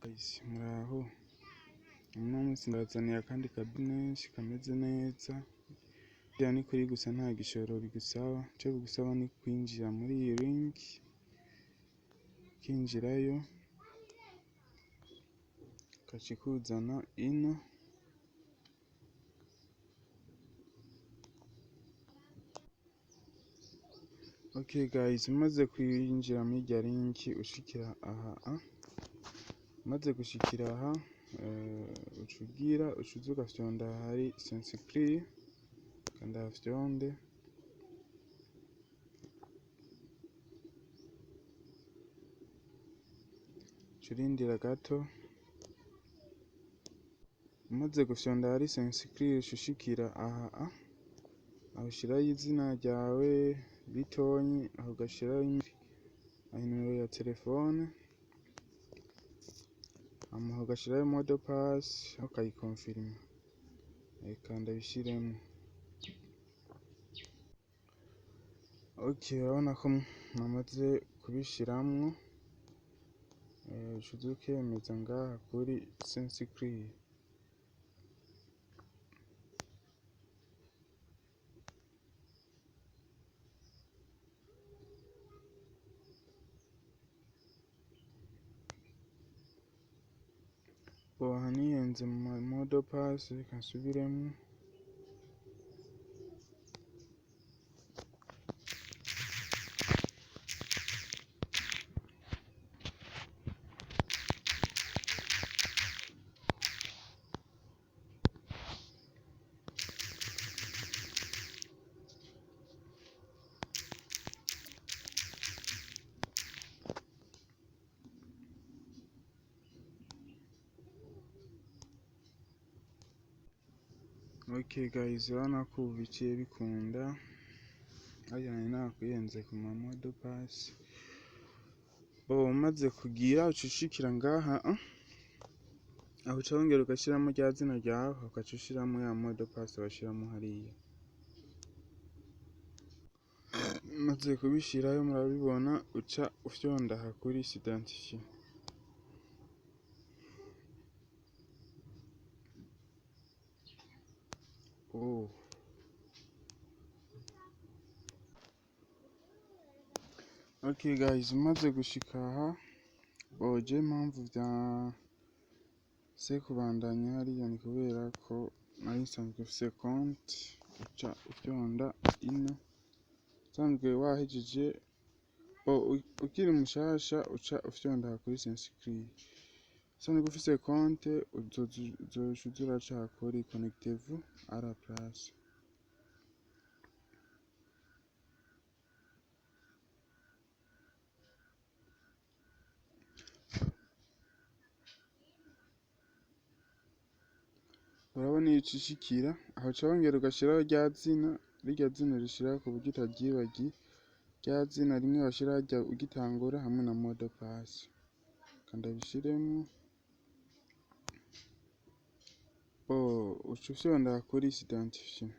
Guys, muraho? Uno munsi ndabazaniye akandi ka business kameze neza. Burya ni kuri gusa nta gishoro bigusaba, ico bigusaba ni kwinjira muri iyi link, ukinjirayo ikaca ikuzana ino. Okay guys, umaze kwinjira muri irya link ushikira aha, umaze gushikira aha, uca ugira uca uza ugafyonda ahari s'inscrire, kanda hafyonde. Uca urindira gato, umaze gufyonda ahari s'inscrire uca ushikira aha, aho ushirayo izina ryawe ritonyi, aho ugashirayo inimero ya telefone, hama ugashirayo mot de passe ukayikonfirima. Reka ndabishiremwo. Okay, urabona ko namaze kubishiramwo, uca uza ukemeza ngaha kuri s'inscrire. Bo aha nihenze mu ma mot de passe, reka nsubiremwo. Okay guys, urabona ko ubu biciye bikunda, harya nari nakwihenze ku ma mot de passe. Bo umaze kugira uca ushikira ngaha, aho uca wongera ugashiramwo rya zina ryawe, ugaca ushiramwo ya mot de passe washiramwo hariya. Umaze kubishirayo murabibona, uca ufyonda aha kuri s'identifier. Oh. Okay guys, umaze gushika aha, bo je impamvu vyanse kubandanya hariya ni kubera ko nari nsanzwe mfise konti, uca ufyonda ino, usanzwe wahejeje, bo ukiri mushasha uca ufyonda aha kuri s'inscrire. Usanzwe ufise konte uzoca uza uraca aha kuri connectez-vous à la place. Urabona iyo ucishikira, aho uca wongera ugashiraho rya zina, rirya zina urishiraho ku buryo utaryibagiye, rya zina rimwe washira harya ugitangura hamwe na mot de passe. Reka ndabishiremwo. Bo uca ufyonda aha kuri s'identifier.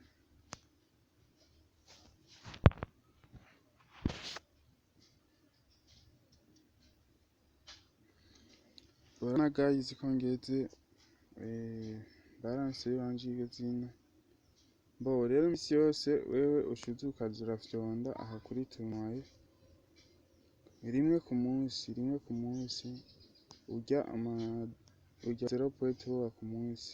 Urabona guys ko ngeze balance yiwanje igeze ino. Bo rero imisi yose wewe uca uza ukaza urafyonda aha kuri tournoyer rimwe ku munsi, rimwe ku munsi urya ama urya 0.3 ku munsi.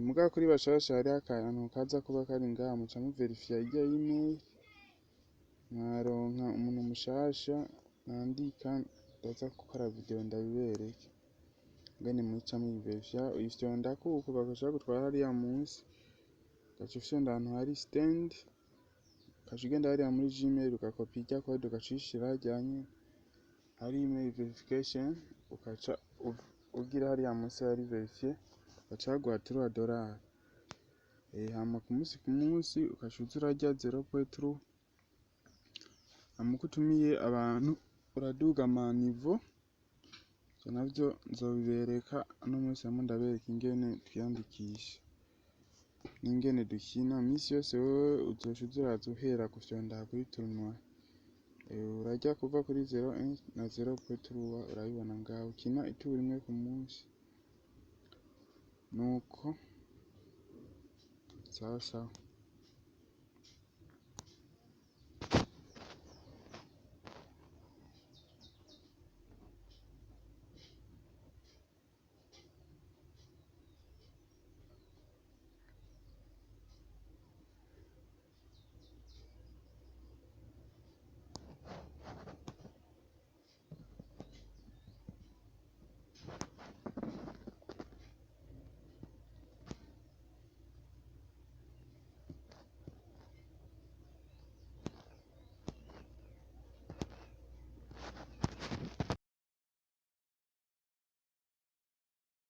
Mugabo kuri bashasha hariho akantu kaza kuba kari ngaha, muca muverifya irya email, mwaronka umuntu mushasha nandika, ndaza gukora video ndabibereke ingene muca muyiverifya. Uyifyondako uko bagaca bagutwara hariya munsi, ugaca ufyonda ahantu hari stand, ugaca ugenda hariya muri Gmail ugakopi irya code ugaca uyishira harya nyene hari email verification, ugaca ugira hariya munsi hari verifier, baca baguha $3. Hama ku munsi ku munsi ugaca uza urarya 0.3, hama uko utumiye abantu uraduga ama niveau, ivyo navyo nzobibereka uno munsi hamwe ndabereka ingene twiyandikisha n'ingene dukina. Misi yose wewe uzoca uza uraza uhera gufyonda aha kuri tournoi. Urarya kuva kuri 0,1 na 0.3. Urabibona ngaho, ukina ituru imwe ku munsi. Nuko sawa sawa.